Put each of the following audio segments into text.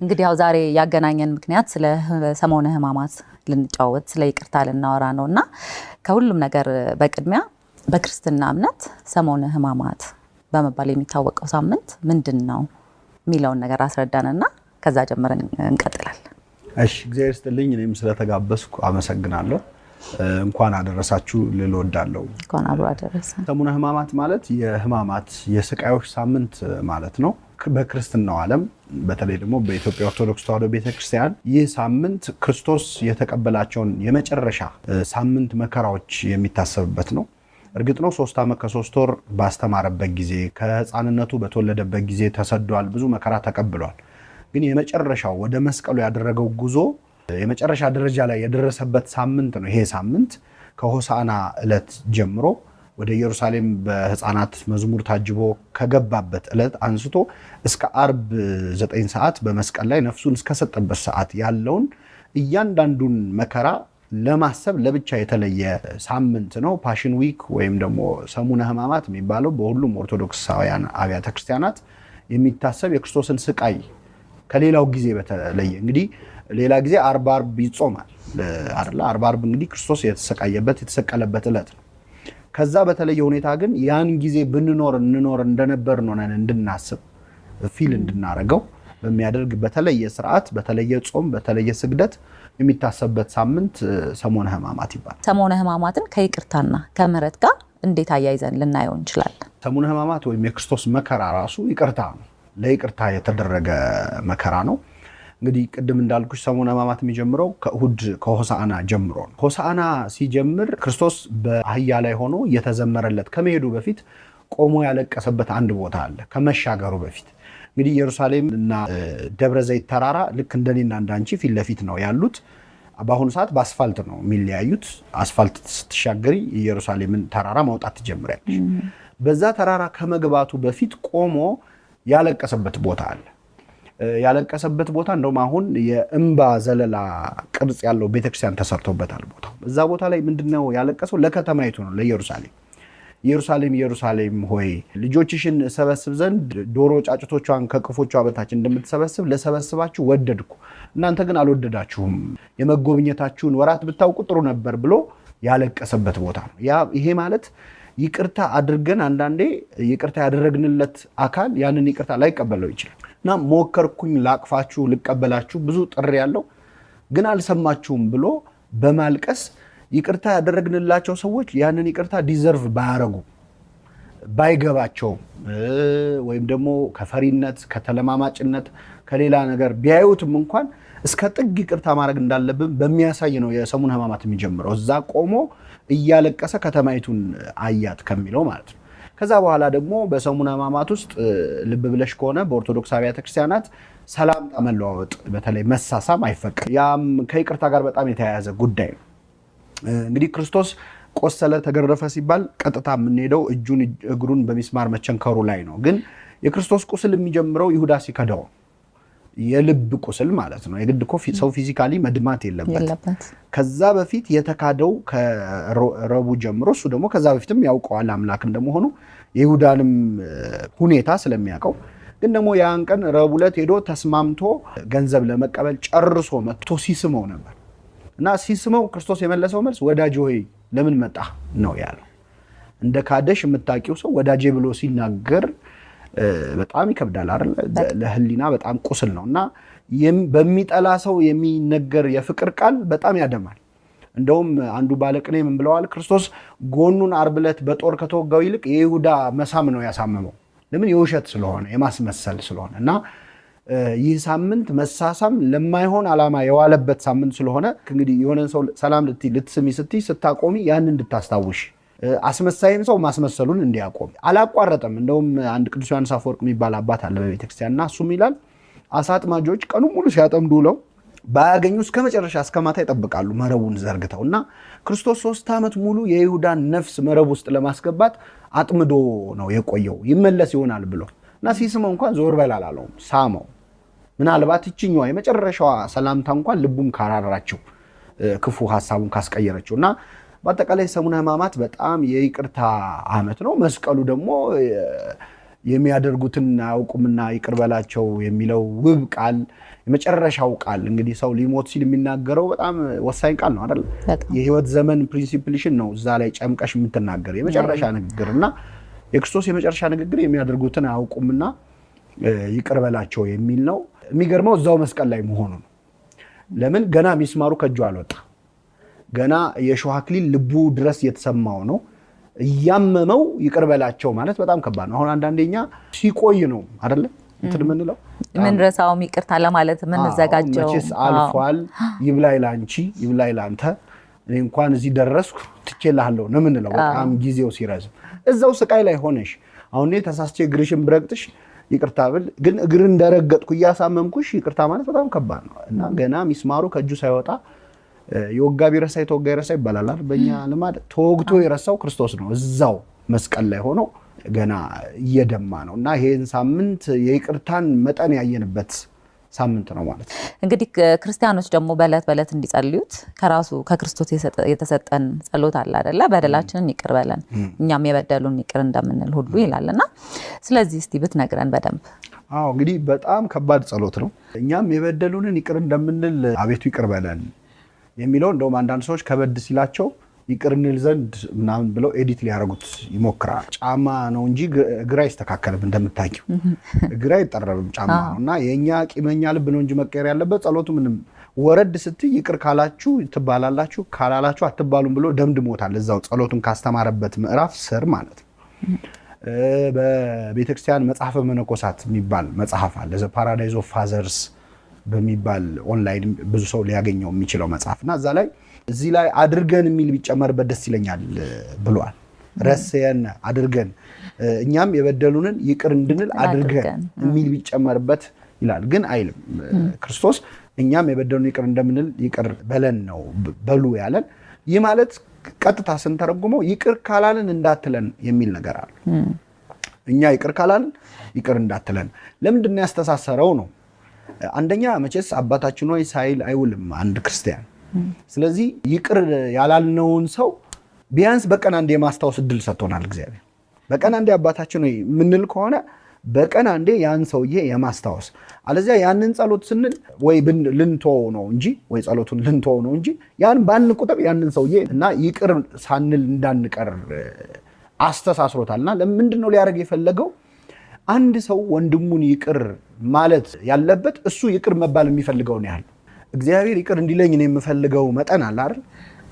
እንግዲህ ያው ዛሬ ያገናኘን ምክንያት ስለ ሰሞነ ሕማማት ልንጫወት ስለ ይቅርታ ልናወራ ነው እና ከሁሉም ነገር በቅድሚያ በክርስትና እምነት ሰሞነ ሕማማት በመባል የሚታወቀው ሳምንት ምንድን ነው የሚለውን ነገር አስረዳንና ከዛ ጀምረን እንቀጥላለን። እሺ፣ እግዚአብሔር ይስጥልኝ። እኔም ስለተጋበዝኩ አመሰግናለሁ። እንኳን አደረሳችሁ ልል እወዳለሁ። እንኳን አብሮ አደረሰ። ሰሙነ ሕማማት ማለት የሕማማት የስቃዮች ሳምንት ማለት ነው። በክርስትናው ዓለም በተለይ ደግሞ በኢትዮጵያ ኦርቶዶክስ ተዋሕዶ ቤተክርስቲያን ይህ ሳምንት ክርስቶስ የተቀበላቸውን የመጨረሻ ሳምንት መከራዎች የሚታሰብበት ነው። እርግጥ ነው 3 ዓመት ከ3 ወር ባስተማረበት ጊዜ፣ ከሕፃንነቱ በተወለደበት ጊዜ ተሰዷል፣ ብዙ መከራ ተቀብሏል። ግን የመጨረሻው ወደ መስቀሉ ያደረገው ጉዞ የመጨረሻ ደረጃ ላይ የደረሰበት ሳምንት ነው። ይሄ ሳምንት ከሆሳዕና ዕለት ጀምሮ ወደ ኢየሩሳሌም በሕፃናት መዝሙር ታጅቦ ከገባበት ዕለት አንስቶ እስከ አርብ 9 ሰዓት በመስቀል ላይ ነፍሱን እስከሰጠበት ሰዓት ያለውን እያንዳንዱን መከራ ለማሰብ ለብቻ የተለየ ሳምንት ነው። Passion Week ወይም ደግሞ ሰሙነ ሕማማት የሚባለው በሁሉም ኦርቶዶክሳውያን አብያተ ክርስቲያናት የሚታሰብ የክርስቶስን ስቃይ ከሌላው ጊዜ በተለየ፣ እንግዲህ ሌላ ጊዜ አርብ አርብ ይጾማል አይደለ? አርብ አርብ እንግዲህ ክርስቶስ የተሰቃየበት የተሰቀለበት ዕለት ነው። ከዛ በተለየ ሁኔታ ግን ያን ጊዜ ብንኖር እንኖር እንደነበር ሆነን እንድናስብ፣ feel እንድናረገው በሚያደርግ በተለየ ስርዓት፣ በተለየ ጾም፣ በተለየ ስግደት የሚታሰብበት ሳምንት ሰሞነ ሕማማት ይባላል። ሰሞነ ሕማማትን ከይቅርታና ከምሕረት ጋር እንዴት አያይዘን ልናየው እንችላለን? ሰሙነ ሕማማት ወይም የክርስቶስ መከራ ራሱ ይቅርታ ነው። ለይቅርታ የተደረገ መከራ ነው። እንግዲህ ቅድም እንዳልኩሽ ሰሙነ ሕማማት የሚጀምረው ከእሁድ ከሆሳዕና ጀምሮ ነው። ሆሳዕና ሲጀምር ክርስቶስ በአህያ ላይ ሆኖ እየተዘመረለት ከመሄዱ በፊት ቆሞ ያለቀሰበት አንድ ቦታ አለ። ከመሻገሩ በፊት እንግዲህ ኢየሩሳሌም እና ደብረ ዘይት ተራራ ልክ እንደኔና እንዳንቺ ፊት ለፊት ነው ያሉት። በአሁኑ ሰዓት በአስፋልት ነው የሚለያዩት። አስፋልት ስትሻገሪ ኢየሩሳሌምን ተራራ መውጣት ትጀምሪያለሽ። በዛ ተራራ ከመግባቱ በፊት ቆሞ ያለቀሰበት ቦታ አለ። ያለቀሰበት ቦታ እንደውም አሁን የእምባ ዘለላ ቅርጽ ያለው ቤተክርስቲያን ተሰርቶበታል ቦታው። እዛ ቦታ ላይ ምንድነው ያለቀሰው? ለከተማይቱ ነው፣ ለኢየሩሳሌም። ኢየሩሳሌም ኢየሩሳሌም ሆይ፣ ልጆችሽን እሰበስብ ዘንድ ዶሮ ጫጩቶቿን ከቅፎቿ በታች እንደምትሰበስብ ለሰበስባችሁ ወደድኩ፣ እናንተ ግን አልወደዳችሁም። የመጎብኘታችሁን ወራት ብታውቁ ጥሩ ነበር ብሎ ያለቀሰበት ቦታ ነው። ያ ይሄ ማለት ይቅርታ አድርገን አንዳንዴ ይቅርታ ያደረግንለት አካል ያንን ይቅርታ ላይቀበለው ይችላል። እና ሞከርኩኝ፣ ላቅፋችሁ፣ ልቀበላችሁ ብዙ ጥሪ ያለው ግን አልሰማችሁም ብሎ በማልቀስ፣ ይቅርታ ያደረግንላቸው ሰዎች ያንን ይቅርታ deserve ባያረጉ፣ ባይገባቸውም፣ ወይም ደግሞ ከፈሪነት፣ ከተለማማጭነት፣ ከሌላ ነገር ቢያዩትም እንኳን እስከ ጥግ ይቅርታ ማድረግ እንዳለብን በሚያሳይ ነው የሰሙነ ሕማማት የሚጀምረው። እዛ ቆሞ እያለቀሰ ከተማይቱን አያት ከሚለው ማለት ነው። ከዛ በኋላ ደግሞ በሰሙነ ሕማማት ውስጥ ልብ ብለሽ ከሆነ በኦርቶዶክስ አብያተ ክርስቲያናት ሰላምታ መለዋወጥ፣ በተለይ መሳሳም አይፈቀድም። ያም ከይቅርታ ጋር በጣም የተያያዘ ጉዳይ ነው። እንግዲህ ክርስቶስ ቆሰለ፣ ተገረፈ ሲባል ቀጥታ የምንሄደው እጁን እግሩን በሚስማር መቸንከሩ ላይ ነው። ግን የክርስቶስ ቁስል የሚጀምረው ይሁዳ ሲከዳው፣ የልብ ቁስል ማለት ነው። የግድ እኮ ሰው physically መድማት የለበት። ከዛ በፊት የተካደው ከረቡዕ ጀምሮ፣ እሱ ደግሞ ከዛ በፊትም ያውቀዋል አምላክ እንደመሆኑ የይሁዳንም ሁኔታ ስለሚያውቀው፣ ግን ደግሞ ያን ቀን ረቡዕ ዕለት ሄዶ ተስማምቶ ገንዘብ ለመቀበል ጨርሶ መጥቶ ሲስመው ነበር እና ሲስመው ክርስቶስ የመለሰው መልስ ወዳጄ ሆይ ለምን መጣህ ነው ያለው። እንደ ካደሽ የምታውቂው ሰው ወዳጄ ብሎ ሲናገር በጣም ይከብዳል አይደል? ለህሊና በጣም ቁስል ነው እና በሚጠላ ሰው የሚነገር የፍቅር ቃል በጣም ያደማል። እንደውም አንዱ ባለቅኔ ምን ብለዋል? ክርስቶስ ጎኑን ዓርብ ዕለት በጦር ከተወጋው ይልቅ የይሁዳ መሳም ነው ያሳመመው። ለምን? የውሸት ስለሆነ፣ የማስመሰል ስለሆነ። እና ይህ ሳምንት መሳሳም ለማይሆን ዓላማ የዋለበት ሳምንት ስለሆነ እንግዲህ የሆነን ሰው ሰላም ልትይ፣ ልትስሚ ስትይ ስታቆሚ ያን እንድታስታውሽ፣ አስመሳይም ሰው ማስመሰሉን እንዲያቆም። አላቋረጠም። እንደውም አንድ ቅዱስ ዮሐንስ አፈወርቅ የሚባል አባት አለ በቤተክርስቲያን እና እሱም ይላል፣ አሳ አጥማጆች ቀኑን ሙሉ ሲያጠምዱ ውለው ባያገኙ እስከ መጨረሻ እስከ ማታ ይጠብቃሉ መረቡን ዘርግተው። እና ክርስቶስ 3 ዓመት ሙሉ የይሁዳን ነፍስ መረብ ውስጥ ለማስገባት አጥምዶ ነው የቆየው ይመለስ ይሆናል ብሎ። እና ሲስመው እንኳን ዞር በል አላለውም፣ ሳመው። ምናልባት ይችኛዋ የመጨረሻዋ ሰላምታ እንኳን ልቡን ካራራችው፣ ክፉ ሀሳቡን ካስቀየረችው። እና በአጠቃላይ ሰሙነ ሕማማት በጣም የይቅርታ ዓመት ነው። መስቀሉ ደግሞ የሚያደርጉትን አያውቁምና ይቅር በላቸው የሚለው ውብ ቃል፣ የመጨረሻው ቃል፣ እንግዲህ ሰው ሊሞት ሲል የሚናገረው በጣም ወሳኝ ቃል ነው አይደል? የህይወት ዘመን principle ሽን ነው እዛ ላይ ጨምቀሽ የምትናገር የመጨረሻ ንግግር። እና የክርስቶስ የመጨረሻ ንግግር የሚያደርጉትን አያውቁምና ይቅር በላቸው የሚል ነው። የሚገርመው እዛው መስቀል ላይ መሆኑ ነው። ለምን? ገና ሚስማሩ ከእጁ አልወጣ፣ ገና የእሾህ አክሊል ልቡ ድረስ የተሰማው ነው። እያመመው ይቅር በላቸው ማለት በጣም ከባድ ነው። አሁን አንዳንዴኛ ሲቆይ ነው አይደለ እንትን የምንለው፣ ምንረሳውም፣ ይቅርታ ለማለት የምንዘጋጀው። መቼስ አልፏል፣ ይብላኝ ላንቺ ይብላኝ ላንተ፣ እኔ እንኳን እዚህ ደረስኩ ትቼልሃለሁ ነው የምንለው። በጣም ጊዜው ሲረዝም እዛው ስቃይ ላይ ሆነሽ፣ አሁን እኔ ተሳስቼ እግርሽን ብረግጥሽ ይቅርታ ብል፣ ግን እግር እንደረገጥኩ እያሳመምኩሽ ይቅርታ ማለት በጣም ከባድ ነው። እና ገና ሚስማሩ ከእጁ ሳይወጣ፣ የወጋ ቢረሳ የተወጋ ይረሳ ይባላል አይደል? በእኛ ልማድ ተወግቶ የረሳው ክርስቶስ ነው። እዛው መስቀል ላይ ሆኖ ገና እየደማ ነው። እና ይሄን ሳምንት የይቅርታን መጠን ያየንበት ሳምንት ነው ማለት ነው። እንግዲህ ክርስቲያኖች ደግሞ በዕለት በዕለት እንዲጸልዩት ከራሱ ከክርስቶስ የተሰጠን ጸሎት አለ አይደለ? በደላችንን ይቅር በለን እኛም የበደሉን ይቅር እንደምንል ሁሉ ይላል። እና ስለዚህ እስቲ ብትነግረን በደንብ። አዎ፣ እንግዲህ በጣም ከባድ ጸሎት ነው። እኛም የበደሉንን ይቅር እንደምንል አቤቱ ይቅር በለን የሚለው፣ እንደውም አንዳንድ ሰዎች ከበድ ሲላቸው ይቅር እንል ዘንድ ምናምን ብለው edit ሊያደርጉት ይሞክራል። ጫማ ነው እንጂ እግር አይስተካከልም፣ እንደምታውቂው እግር አይጠረብም፣ ጫማ ነው። እና የእኛ ቂመኛ ልብ ነው እንጂ መቀየር ያለበት ጸሎቱ ምንም፣ ወረድ ስትይ ይቅር ካላችሁ ትባላላችሁ፣ ካላላችሁ አትባሉም ብሎ ደምድሞታል። እዛው ጸሎቱን ካስተማረበት ምዕራፍ ስር ማለት ነው። በቤተክርስቲያን መጽሐፈ መነኮሳት የሚባል መጽሐፍ አለ። The Paradise of Fathers በሚባል ኦንላይን ብዙ ሰው ሊያገኘው የሚችለው መጽሐፍ። እና እዛ ላይ እዚህ ላይ አድርገን የሚል ቢጨመርበት ደስ ይለኛል ብሏል። ረሰየነ አድርገን፣ እኛም የበደሉንን ይቅር እንድንል አድርገን የሚል ቢጨመርበት ይላል። ግን አይልም። ክርስቶስ እኛም የበደሉን ይቅር እንደምንል ይቅር በለን ነው በሉ ያለን። ይህ ማለት ቀጥታ ስንተረጉመው ይቅር ካላልን እንዳትለን የሚል ነገር አለ። እኛ ይቅር ካላልን ይቅር እንዳትለን። ለምንድን ነው ያስተሳሰረው ነው? አንደኛ መቼስ አባታችን ሆይ ሳይል አይውልም አንድ ክርስቲያን። ስለዚህ ይቅር ያላልነውን ሰው ቢያንስ በቀን አንዴ የማስታወስ እድል ሰጥቶናል እግዚአብሔር። በቀን አንዴ አባታችን ሆይ የምንል ከሆነ በቀን አንዴ ያን ሰውዬ የማስታወስ፣ አለዚያ ያንን ጸሎት ስንል ወይ ልንተወው ነው እንጂ፣ ወይ ጸሎቱን ልንተወው ነው እንጂ፣ ያን ባልን ቁጥር ያንን ሰውዬ እና ይቅር ሳንል እንዳንቀር አስተሳስሮታል። እና ለምንድን ነው ሊያደርግ የፈለገው? አንድ ሰው ወንድሙን ይቅር ማለት ያለበት እሱ ይቅር መባል የሚፈልገውን ያህል። እግዚአብሔር ይቅር እንዲለኝ ነው የምፈልገው መጠን አለ አይደል?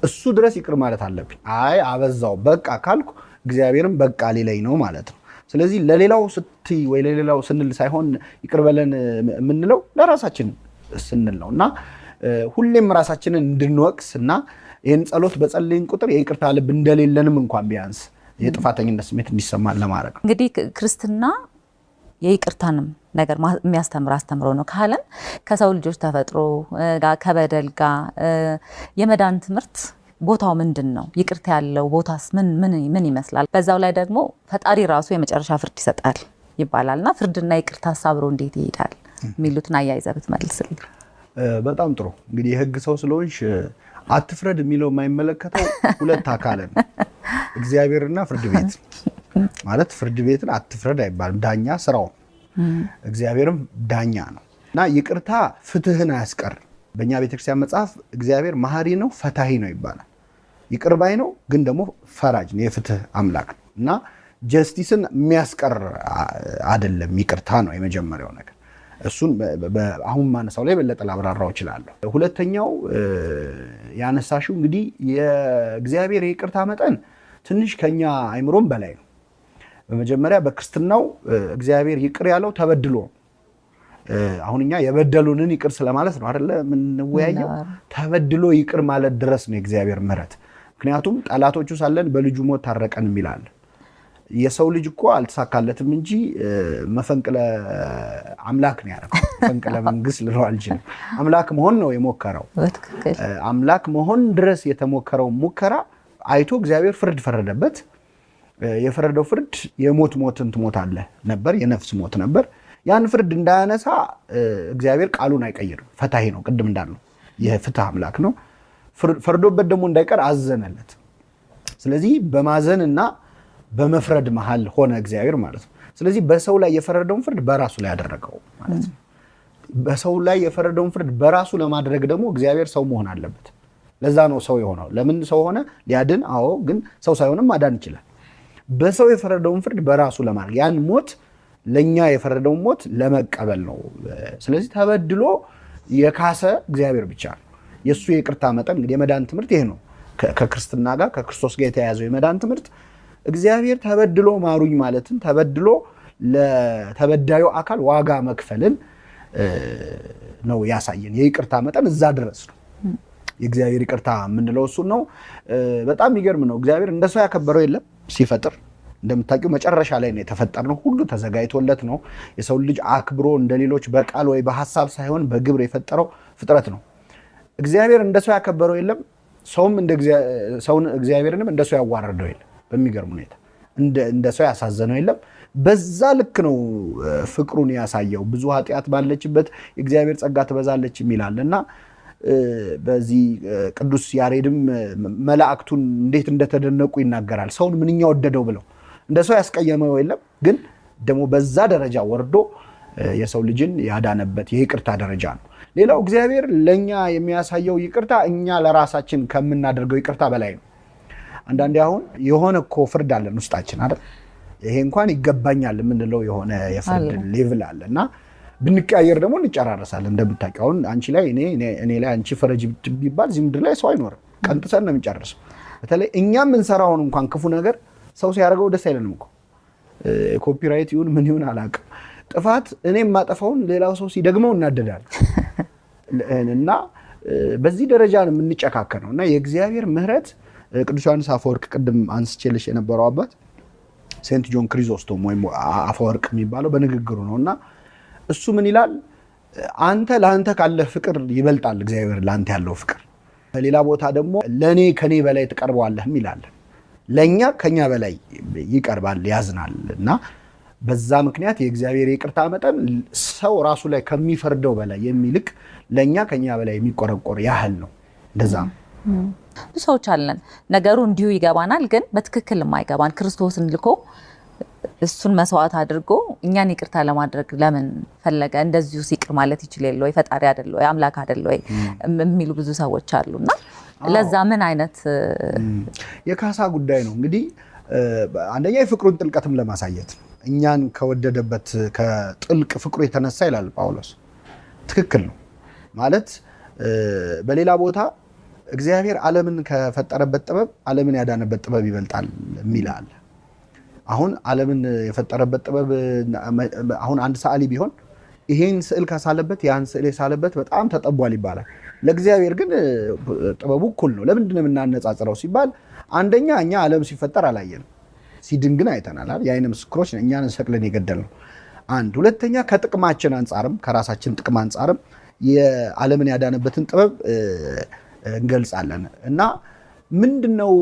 እሱ ድረስ ይቅር ማለት አለብኝ። አይ አበዛው በቃ ካልኩ እግዚአብሔርም በቃ ሊለኝ ነው ማለት ነው። ስለዚህ ለሌላው ስትይ ወይ ለሌላው ስንል ሳይሆን ይቅር በለን የምንለው ለራሳችን ስንል ነው። እና ሁሌም ራሳችንን እንድንወቅስ እና ይህን ጸሎት በጸለይን ቁጥር የይቅርታ ልብ እንደሌለንም እንኳን ቢያንስ የጥፋተኝነት ስሜት እንዲሰማን ለማድረግ ነው። እንግዲህ ክርስትና የይቅርታንም ነገር የሚያስተምር አስተምሮ ነው ካለን፣ ከሰው ልጆች ተፈጥሮ ጋር፣ ከበደል ጋር የመዳን ትምህርት ቦታው ምንድን ነው? ይቅርታ ያለው ቦታስ ምን ምን ምን ይመስላል? በዛው ላይ ደግሞ ፈጣሪ ራሱ የመጨረሻ ፍርድ ይሰጣል ይባላል። እና ፍርድና ይቅርታ አብሮ እንዴት ይሄዳል የሚሉትን አያይዘህ ብትመልስልኝ። በጣም ጥሩ። እንግዲህ የህግ ሰው ስለሆንሽ አትፍረድ የሚለው የማይመለከተው ሁለት አካልን እግዚአብሔርና ፍርድ ቤት። ማለት ፍርድ ቤትን አትፍረድ አይባልም። ዳኛ ስራው፣ እግዚአብሔርም ዳኛ ነው። እና ይቅርታ ፍትህን አያስቀርም። በእኛ ቤተክርስቲያን መጽሐፍ እግዚአብሔር መሐሪ ነው፣ ፈታሂ ነው ይባላል። ይቅር ባይ ነው፣ ግን ደግሞ ፈራጅ ነው፣ የፍትህ አምላክ ነው። እና justice ን የሚያስቀር አይደለም። ይቅርታ ነው የመጀመሪያው ነገር። እሱን አሁን ማነሳው ላይ የበለጠ ላብራራው እችላለሁ። ሁለተኛው ያነሳሽው እንግዲህ የእግዚአብሔር የይቅርታ መጠን ትንሽ ከኛ አይምሮም በላይ ነው። በመጀመሪያ በክርስትናው እግዚአብሔር ይቅር ያለው ተበድሎ፣ አሁን እኛ የበደሉንን ይቅር ስለማለት ነው አይደለ የምንወያየው። ተበድሎ ይቅር ማለት ድረስ ነው የእግዚአብሔር ምሕረት። ምክንያቱም ጠላቶቹ ሳለን በልጁ ሞት ታረቀን የሚላል። የሰው ልጅ እኮ አልተሳካለትም እንጂ መፈንቅለ አምላክ ነው ያደረገው። መፈንቅለ መንግስት ልለው አልችልም። አምላክ መሆን ነው የሞከረው። አምላክ መሆን ድረስ የተሞከረው ሙከራ አይቶ እግዚአብሔር ፍርድ ፈረደበት። የፈረደው ፍርድ የሞት ሞትን ትሞታለህ ነበር፣ የነፍስ ሞት ነበር። ያን ፍርድ እንዳያነሳ እግዚአብሔር ቃሉን አይቀይርም። ፈታሂ ነው፣ ቅድም እንዳልነው የፍትህ አምላክ ነው። ፈርዶበት ደግሞ እንዳይቀር አዘነለት። ስለዚህ በማዘን እና በመፍረድ መሀል ሆነ እግዚአብሔር ማለት ነው። ስለዚህ በሰው ላይ የፈረደውን ፍርድ በራሱ ላይ ያደረገው ማለት ነው። በሰው ላይ የፈረደውን ፍርድ በራሱ ለማድረግ ደግሞ እግዚአብሔር ሰው መሆን አለበት። ለዛ ነው ሰው የሆነው። ለምን ሰው ሆነ? ሊያድን። አዎ፣ ግን ሰው ሳይሆንም ማዳን ይችላል። በሰው የፈረደውን ፍርድ በራሱ ለማድረግ ያን ሞት ለእኛ የፈረደውን ሞት ለመቀበል ነው። ስለዚህ ተበድሎ የካሰ እግዚአብሔር ብቻ ነው። የእሱ የይቅርታ መጠን እንግዲህ የመዳን ትምህርት ይሄ ነው። ከክርስትና ጋር ከክርስቶስ ጋር የተያያዘው የመዳን ትምህርት እግዚአብሔር ተበድሎ ማሩኝ ማለትን፣ ተበድሎ ለተበዳዩ አካል ዋጋ መክፈልን ነው ያሳየን። የይቅርታ መጠን እዛ ድረስ ነው። የእግዚአብሔር ይቅርታ የምንለው እሱን ነው። በጣም የሚገርም ነው። እግዚአብሔር እንደ ሰው ያከበረው የለም ሲፈጥር። እንደምታውቂው መጨረሻ ላይ ነው የተፈጠርነው። ሁሉ ተዘጋጅቶለት ነው። የሰው ልጅ አክብሮ እንደ ሌሎች በቃል ወይ በሀሳብ ሳይሆን በግብር የፈጠረው ፍጥረት ነው። እግዚአብሔር እንደ ሰው ያከበረው የለም። ሰውም ሰውን እግዚአብሔርንም እንደ ሰው ያዋረደው የለም። በሚገርም ሁኔታ እንደ ሰው ያሳዘነው የለም። በዛ ልክ ነው ፍቅሩን ያሳየው። ብዙ ኃጢአት ባለችበት የእግዚአብሔር ጸጋ ትበዛለች የሚላል እና በዚህ ቅዱስ ያሬድም መላእክቱን እንዴት እንደተደነቁ ይናገራል። ሰውን ምንኛ ወደደው ብለው እንደ ሰው ያስቀየመው የለም፣ ግን ደግሞ በዛ ደረጃ ወርዶ የሰው ልጅን ያዳነበት የይቅርታ ደረጃ ነው። ሌላው እግዚአብሔር ለእኛ የሚያሳየው ይቅርታ እኛ ለራሳችን ከምናደርገው ይቅርታ በላይ ነው። አንዳንዴ አሁን የሆነ እኮ ፍርድ አለን ውስጣችን አይደል? ይሄ እንኳን ይገባኛል የምንለው የሆነ የፍርድ level አለ እና ብንቀያየር ደግሞ እንጨራረሳለን። እንደምታውቂው አሁን አንቺ ላይ እኔ ላይ አንቺ ፍረጅ ቢባል እዚህ ምድር ላይ ሰው አይኖርም። ቀንጥሰን ነው የሚጨርሰው። በተለይ እኛ የምንሰራውን እንኳን ክፉ ነገር ሰው ሲያደርገው ደስ አይለንም እኮ። copyright ይሁን ምን ይሁን አላውቅም። ጥፋት እኔ የማጠፋውን ሌላው ሰው ሲደግመው እናደዳለን እና በዚህ ደረጃ ነው የምንጨካከነው። እና የእግዚአብሔር ምሕረት ቅዱስ ዮሐንስ አፈወርቅ ቅድም አንስቼልሽ የነበረው አባት Saint John Chrysostom ወይም አፈወርቅ የሚባለው በንግግሩ ነው እና እሱ ምን ይላል? አንተ ለአንተ ካለህ ፍቅር ይበልጣል እግዚአብሔር ለአንተ ያለው ፍቅር። በሌላ ቦታ ደግሞ ለእኔ ከኔ በላይ ትቀርበዋለህም ይላል። ለእኛ ከኛ በላይ ይቀርባል፣ ያዝናል። እና በዛ ምክንያት የእግዚአብሔር የይቅርታ መጠን ሰው ራሱ ላይ ከሚፈርደው በላይ የሚልቅ ለእኛ ከኛ በላይ የሚቆረቆር ያህል ነው። እንደዛ ነው። ብዙ ሰዎች አለን ነገሩ እንዲሁ ይገባናል፣ ግን በትክክል የማይገባን ክርስቶስን ልኮ እሱን መስዋዕት አድርጎ እኛን ይቅርታ ለማድረግ ለምን ፈለገ? እንደዚሁ ይቅር ማለት ይችል የለ ወይ? ፈጣሪ አይደለ ወይ? አምላክ አይደለ ወይ? የሚሉ ብዙ ሰዎች አሉና ለዛ ምን አይነት የካሳ ጉዳይ ነው እንግዲህ። አንደኛ የፍቅሩን ጥልቀትም ለማሳየት ነው። እኛን ከወደደበት ከጥልቅ ፍቅሩ የተነሳ ይላል ጳውሎስ። ትክክል ነው ማለት በሌላ ቦታ እግዚአብሔር ዓለምን ከፈጠረበት ጥበብ ዓለምን ያዳነበት ጥበብ ይበልጣል የሚል አለ። አሁን ዓለምን የፈጠረበት ጥበብ አሁን አንድ ሰዓሊ ቢሆን ይሄን ስዕል ካሳለበት ያን ስዕል የሳለበት በጣም ተጠቧል ይባላል። ለእግዚአብሔር ግን ጥበቡ እኩል ነው። ለምንድን ነው የምናነጻጽረው ሲባል አንደኛ እኛ ዓለም ሲፈጠር አላየንም፣ ሲድን ግን አይተናል። የዓይን ምስክሮች እኛን ሰቅለን የገደልነው አንድ። ሁለተኛ ከጥቅማችን አንጻርም ከራሳችን ጥቅም አንጻርም የዓለምን ያዳነበትን ጥበብ እንገልጻለን እና ምንድነው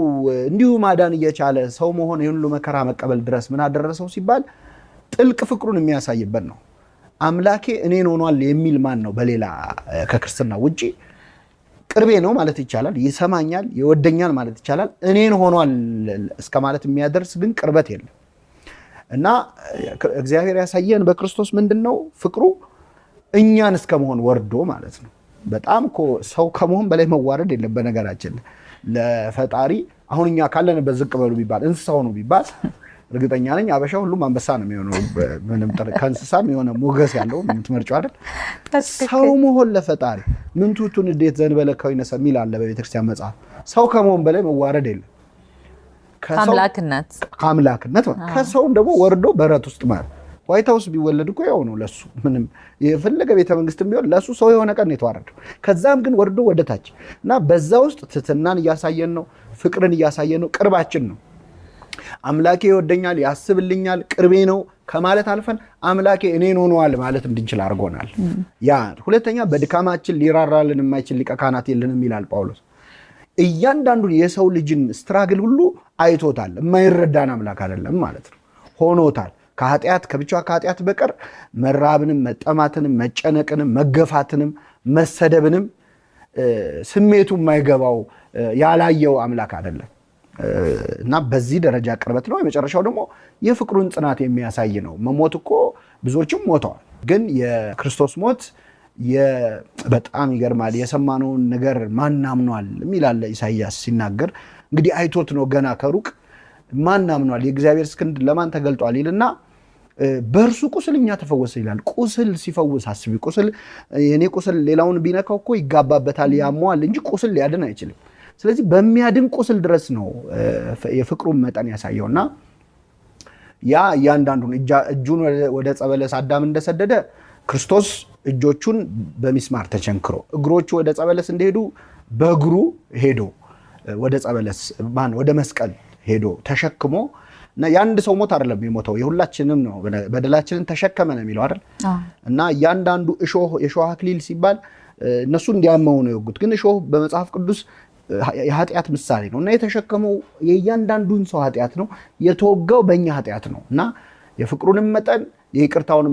እንዲሁ ማዳን እየቻለ ሰው መሆን ይህን ሁሉ መከራ መቀበል ድረስ ምን አደረሰው ሲባል ጥልቅ ፍቅሩን የሚያሳይበት ነው። አምላኬ እኔን ሆኗል የሚል ማን ነው? በሌላ ከክርስትና ውጪ ቅርቤ ነው ማለት ይቻላል። ይሰማኛል፣ ይወደኛል ማለት ይቻላል። እኔን ሆኗል እስከ ማለት የሚያደርስ ግን ቅርበት የለም እና እግዚአብሔር ያሳየን በክርስቶስ ምንድን ነው ፍቅሩ እኛን እስከ መሆን ወርዶ ማለት ነው። በጣም እኮ ሰው ከመሆን በላይ መዋረድ የለም። በነገራችን ለፈጣሪ አሁን እኛ ካለንበት ዝቅ በሉ ቢባል እንስሳ ሆኑ ቢባል እርግጠኛ ነኝ አበሻ ሁሉም አንበሳ ነው የሚሆነው። ምንም ከእንስሳም የሆነ ሞገስ ያለው የምትመርጨው አይደል? ሰው መሆን ለፈጣሪ ምንቱቱን እንዴት ዘንበለ ከዊነ ሰብእ የሚል አለ በቤተክርስቲያን መጽሐፍ። ሰው ከመሆን በላይ መዋረድ የለም። ከአምላክነት ከሰውም ደግሞ ወርዶ በረት ውስጥ ማለት ዋይት ሀውስ ቢወለድ እኮ ያው ነው ለሱ ምንም የፈለገ ቤተ መንግስትም ቢሆን ለሱ ሰው የሆነ ቀን የተዋረደው። ከዛም ግን ወርዶ ወደ ታች እና በዛ ውስጥ ትህትናን እያሳየን ነው፣ ፍቅርን እያሳየን ነው፣ ቅርባችን ነው። አምላኬ ይወደኛል፣ ያስብልኛል፣ ቅርቤ ነው ከማለት አልፈን አምላኬ እኔን ሆኗል ማለት እንድንችል አድርጎናል። ያ ሁለተኛ በድካማችን ሊራራልን የማይችል ሊቀ ካህናት የለንም ይላል ጳውሎስ። እያንዳንዱን የሰው ልጅን struggle ሁሉ አይቶታል። የማይረዳን አምላክ አይደለም ማለት ነው። ሆኖታል። ከኃጢአት ከብቻ ከኃጢአት በቀር መራብንም፣ መጠማትንም፣ መጨነቅንም፣ መገፋትንም፣ መሰደብንም ስሜቱ የማይገባው ያላየው አምላክ አይደለም። እና በዚህ ደረጃ ቅርበት ነው። የመጨረሻው ደግሞ የፍቅሩን ጽናት የሚያሳይ ነው። መሞት እኮ ብዙዎችም ሞተዋል፣ ግን የክርስቶስ ሞት በጣም ይገርማል። የሰማነውን ነገር ማን አምኗል የሚል አለ ኢሳይያስ ሲናገር። እንግዲህ አይቶት ነው ገና ከሩቅ ማን አምኗል፣ የእግዚአብሔር ክንድ ለማን ተገልጧል ይልና በእርሱ ቁስል እኛ ተፈወሰ ይላል። ቁስል ሲፈውስ አስቢ። ቁስል የኔ ቁስል ሌላውን ቢነካው እኮ ይጋባበታል፣ ያመዋል እንጂ ቁስል ሊያድን አይችልም። ስለዚህ በሚያድን ቁስል ድረስ ነው የፍቅሩን መጠን ያሳየውና ያ እያንዳንዱን እጁን ወደ ጸበለስ አዳም እንደሰደደ ክርስቶስ እጆቹን በሚስማር ተቸንክሮ እግሮቹ ወደ ጸበለስ እንደሄዱ በእግሩ ሄዶ ወደ ጸበለስ ማን ወደ መስቀል ሄዶ ተሸክሞ እና የአንድ ሰው ሞት አይደለም የሞተው የሁላችንም ነው። በደላችንን ተሸከመ ነው የሚለው አይደል? እና እያንዳንዱ እሾህ የእሾህ አክሊል ሲባል እነሱ እንዲያመው ነው የወጉት። ግን እሾህ በመጽሐፍ ቅዱስ የኃጢአት ምሳሌ ነው እና የተሸከመው የእያንዳንዱን ሰው ኃጢአት ነው። የተወጋው በእኛ ኃጢአት ነው እና የፍቅሩንም መጠን የይቅርታውንም